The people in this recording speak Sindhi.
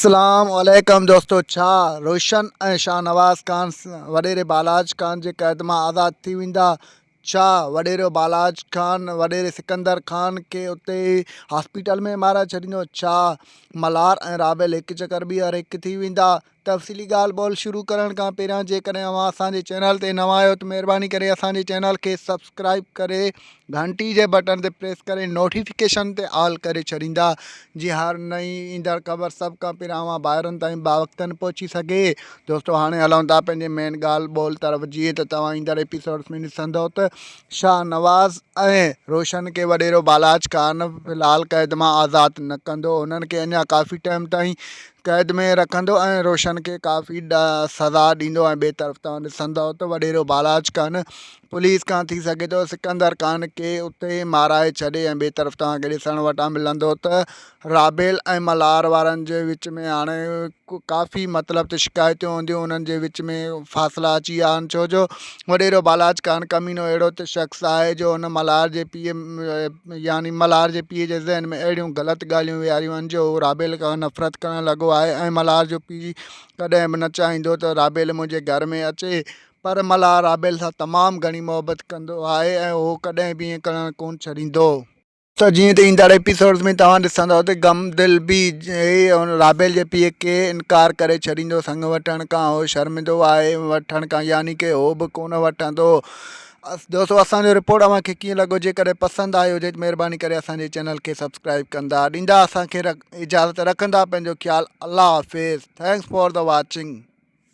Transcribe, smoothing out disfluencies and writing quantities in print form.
اسلام عليڪم دوستو ڇا روشن ۽ شاهنواز خان وڏيري بالاچ خان جي قيد مان آزاد ٿي ويندا؟ ڇا وڏيرو بالاچ خان وڏيري سڪندر خان کي اتي ئي هاسپيٽل ۾ مارائي ڇڏيندو؟ ڇا ملهار ۽ رابيل هڪ چڪر ٻيهر هڪ ٿي ويندا؟ تفصيلي ڳالهه ٻولهه شروع ڪرڻ کان پهريان جيڪڏهن اوهان اسان جي چينل تي نوان آهيو ته مهرباني ڪري اسان جي چينل کي سبسڪرائب ڪري گهنٽي جي بٽڻ تي پريس ڪري نوٽيفڪيشن تي آل ڪري ڇڏيندا جيئن هر نئين ايندڙ خبر سڀ کان پهريان اوهان ڀائرن تائين باوقتن پهچي سگهي. دوستو هاڻي هلون ٿا پنهنجي مين ڳالهه ٻولهه طرف جيئن ته توهان ايندڙ ايپيسوڊس ۾ ڏسندو ته شاهنواز ۽ روشن کي وڏيرو بالاچ خان في الحال قيد مان آزاد نه ڪندو انهن کي اڃا ڪافي ٽائيم تائين قيد ۾ رکندو ۽ روشن کي ڪافي سزا ڏيندو ۽ ٻئي طرف توهان ڏسندؤ ته وڏيرو بالاچ خان پوليس کان ٿي سگهي ٿو سڪندر خان کي اتي ئي مارائي ڇڏي ۽ ٻئي طرف توهان کي ڏسڻ وٽان ملندو ته رابيل ۽ ملهار وارن جي وچ ۾ هاڻي ڪافي مطلب ته شڪايتون هونديون انهن جي وچ ۾ فاصلا اچي ويا آهن ڇو جو وڏيرو بالاچ خان ڪمينو اهڙو ته شخص آهي جو ان ملهار جي پيء يعني ملهار جي پيء جي ذهن ۾ اهڙيون غلط ڳالهيون ويهاريون آهن جو هو رابيل کان نفرت ڪرڻ لڳو آهي ۽ ملهار جو پيء ڪڏهن به نه چاهيندو ته رابيل منهنجي گهر ۾ اچي پر ملهار رابيل سان تمام گهڻي محبت ڪندو آهي ۽ هو ڪڏهن به ائين ڪرڻ ڪونه ڇڏيندو. ته جيئن ته ايندڙ ايپيسوڊز ۾ توهان ڏسندؤ ته غم دل به رابيل جي پيء کي انڪار ڪري ڇڏيندو سڱ وٺڻ کان هو شرمندو آهي وٺڻ کان يعني ڪي هو به ڪونه وٺندو. دوستو اسان جو رپورٽ اوهان کي ڪيئن لڳو جيڪڏهن پسند آيو هجي ته مهرباني ڪري اسان جي چينل کي سبسڪرائب ڪندا ڏيندا اسان کي اجازت رکندا پنهنجو خيال الله حافظ thanks for the watching.